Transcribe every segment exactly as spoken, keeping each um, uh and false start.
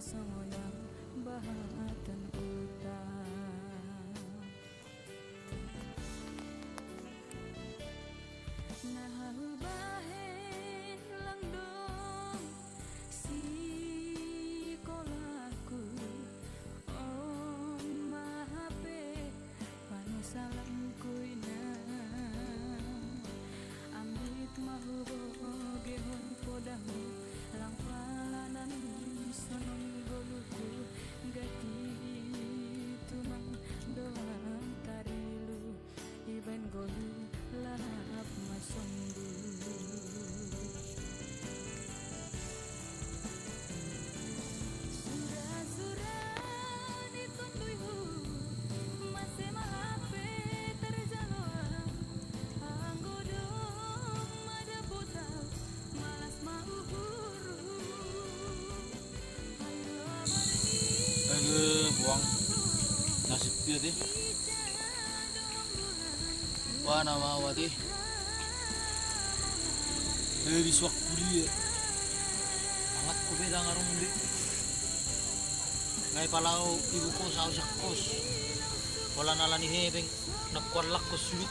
songon na bahatan uta. Na hubahen langdong sikolahku, on ma hape panusalanku inang. Ambit ma hubogehon podamu, lang palanan songon goluhku, gati tumang dohot tarilu. Ibaen golu lahap ma sondu. Sura-sura ni tonduyhu, mase ma hape tarjalo au, anggo domma dapot au, malas ma uhurhu. Aduh, buang nasib dia deh. Wah, nama awak deh. Eh, di suak kuliah. Angat ku beda ngarung deh. Ngai palau ibu kos, au siak kos. Pola nalani hepeng, nakkuan lakkos sulut.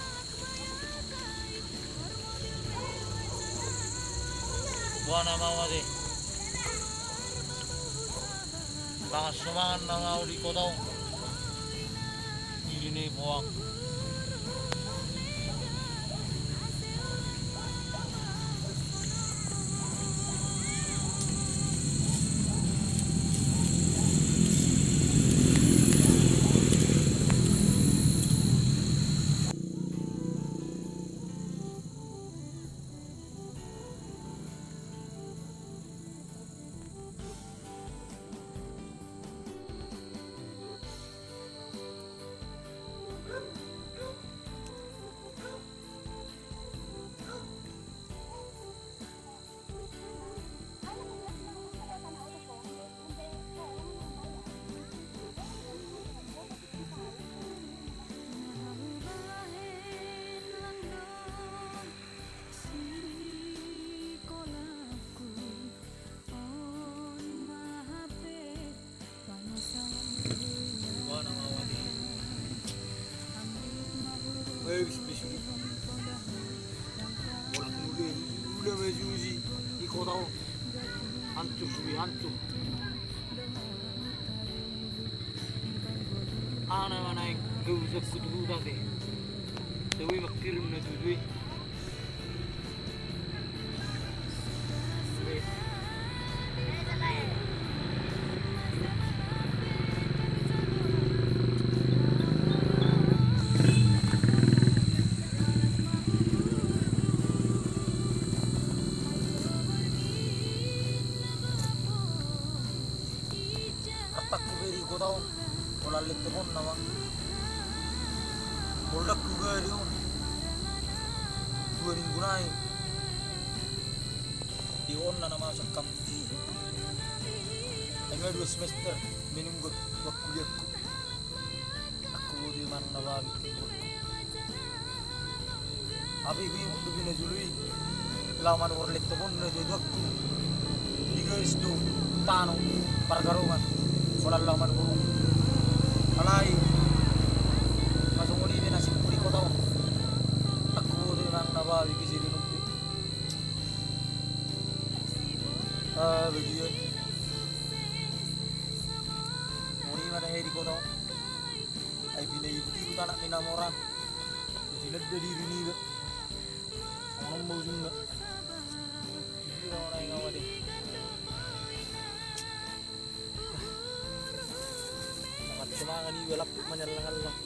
Buana ma wate. Mangan so mangan nama au di kota on. Diri ni boang. Eh, bis, bis, bis. Bola kuda, kuda maju si di kota on. Hancur, sudah hancur. Ana mana yang gak usah kudu tadi. Tapi mak kirim na tujuh. Artakku be di kota on, pola letep on nama. Poldakku be di on. Dua minggu nai. Di on na nama sakkam. Enggak dua semester, menunggu waktu kuliahku. Aku di mana lagi. Api gue waktu bina jului. Laman war letep on na jadi aku. Di garis tu tano pargarungan. Soal laman burung. Alai. Masuk muli bina si puri kota. Aku di mana babi ke sini. Ah, bagian. Muli mana di kota. Ai pinda ibu ibu tanak ni namora. Pinda dari ini. Orang mau juga. Ini orang yang awal deh. Sangat semangat nih, balap manyalang-alang.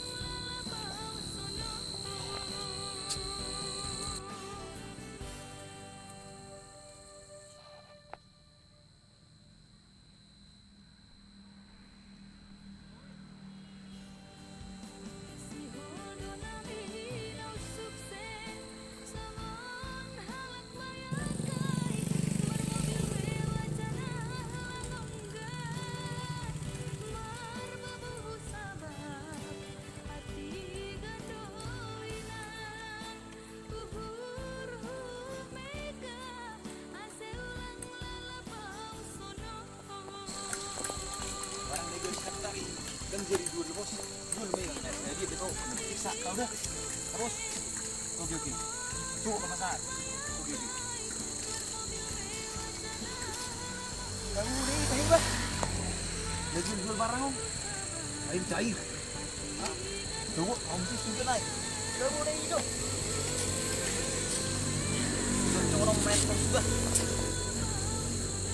Siksa kau dah. Terus. Oke, oke. Suruh ke pasar. Oke, oke. Tahu ni, tahu bah. Lagi jual barang, Om. Air cair. Hah? Coba, Om sih sudah naik. Tahu ni, itu. Sudah, coba, Om, main terus sudah.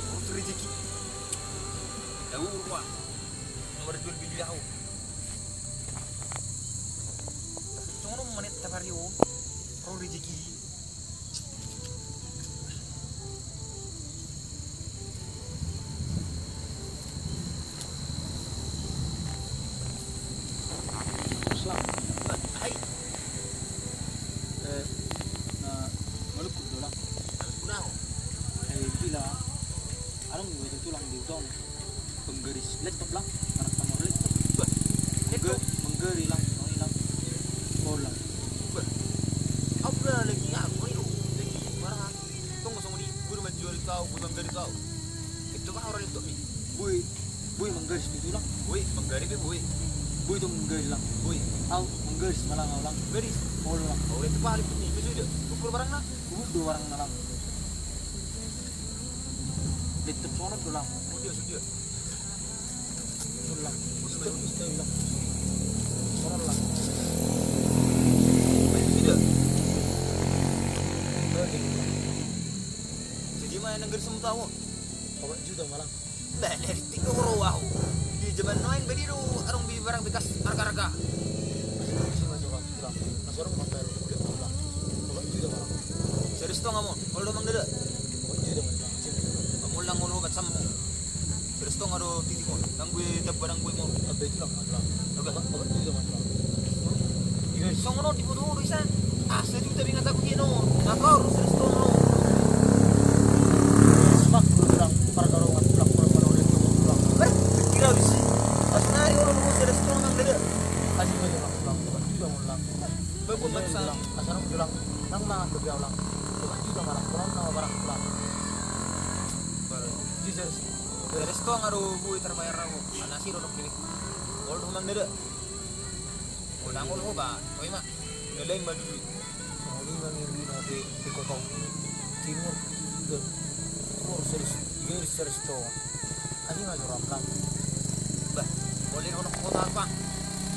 Terus rezeki. Tahu rumah. Nomor jual beli tahu. Songon on ma nian, tapario ro rezeki. Hai. Eh, na malukku do, Lang. Malukku do. Eh, gila. Adong do tulang di utang. Penggaris laptop, Lang. Anak pangor laptop. Bah, mengga-, laptop. Menggari, Lang. Songon i, Lang. Oh, Lang. Bah. Au do lagi, au do lagi. Lagi marah. Tong songon i, boi do manjual tu au, boi manggari tu au. Laptop aha orang laptop ni? Boi, boi menggaris tu, Lang. Boi, menggari pe boi. Boi do menggaris, Lang. Boi. Au, menggaris ma, Lang, au, Lang. Garis. Oh, Lang. Oh, laptop aha laptop ni? Bisa do. Ukur barang na. Ukur do barang na, Lang. Laptop songon on do, Lang. Oh, dia, so dia. Songon, Lang. Songon, Lang. Main tidak? Jadi main yang garis sama tahu. Opat juta malah. Bah, dari tiga euro, wow. Di zaman now, beli do, adong beli barang bekas, harga-harga. Masih, masih, Bang. Masih orang pakai, udah pulang. Opat juta malah. Serius tong, Amon? Kalau udah, Mang Dada? Opat juta malah. Amon lang, kalau opat sama. Serius tong, aduh, titi, Mon. Nang gue, dapat barang gue, Mon. Tapi itu lang, masalah. Oke. Opat juta masalah. Songon on di foto do isa. Ah, sejuta bingat aku dia no. Nah, kau harus resto no. Semak gue bilang, pargarongan tulang, pargarongan tulang, tulang. Ber, kira bisi. Pas nari orang mau resto nang dada. Kasih gue bilang, tulang, tulang, tulang, tulang. Bagus, bagus, tulang. Asal tulang, nang mangan lebih ulang. Tulang juga malah, tulang, nama barang tulang. Baru. Jujur. Resto nga do bui terbayar aku. Anasi dodok kiri. Gol do mang dada. Ulang olo ba, oi ma. Nilai ma dulu. Songon i ma ngeri na di, di kota timur, timur, timur, serius, serius, serius to. Asi ma jorok kan. Bah, boleh honok kota apa?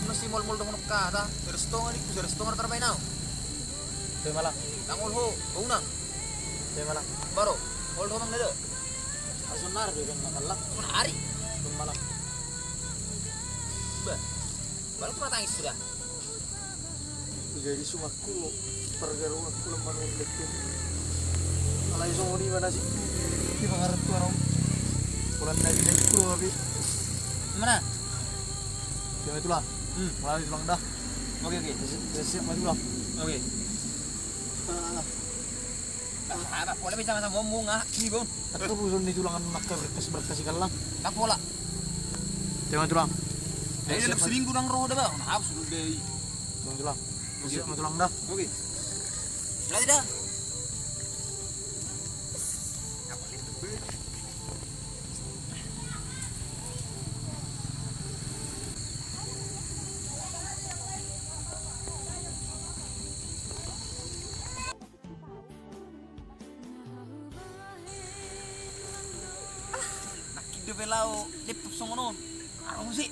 Masih mol-mol do honok kata, serius to ngani, serius to ngar terbaik nau. Te malang. Tangol ho, unang. Te malang. Baro, hol ho mang dada. Asun nari do kan makalak. Nari. Te malang. Bah, baru tu tangis sudah. Jadi sumakku, pergaruakku lemah nurut betul. Alai songon i ma nasibku. Di pangarantoan au. Pola na bisa ikut au, tapi. Mana? Dia ma tulang. Hmm. Pola na tulang dah. Oke, oke. Siap, siap ma tulang. Oke. Ah. Ah, apa pola bisa masa ngomong, ah, ini, Bang. Aku busun di tulang, nang berkas, berkas ikan lang. Nang pola. Dia ma tulang. Ayo, dalam seminggu nang roh dah, Bang. Nah, habis udah. Dia ma tulang. Oke. Siap ma tulang dah. Oke. Berarti dah. Nangkin dope laho lepuk songon on. Arung si.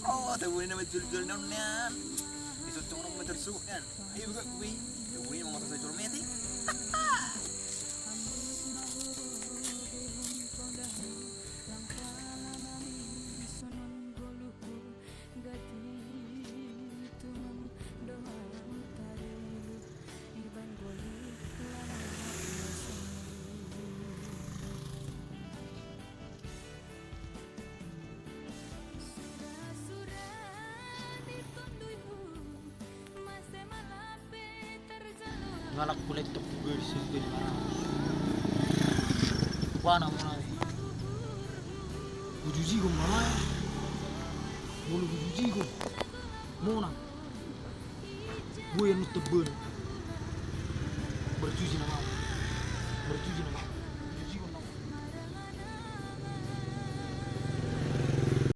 Oh, tahu ini nama jual-jual naon nian. Bisa songon on meter sukan. Ayo buka kui. Kui mau masuk jual meti. Ngalak kulit tepuk dari sini dari mana? Wana mana? Ujuji gom mana? Bolu ujuji gom. Mona. Gue yang tebel. Bercuci nama. Bercuci nama.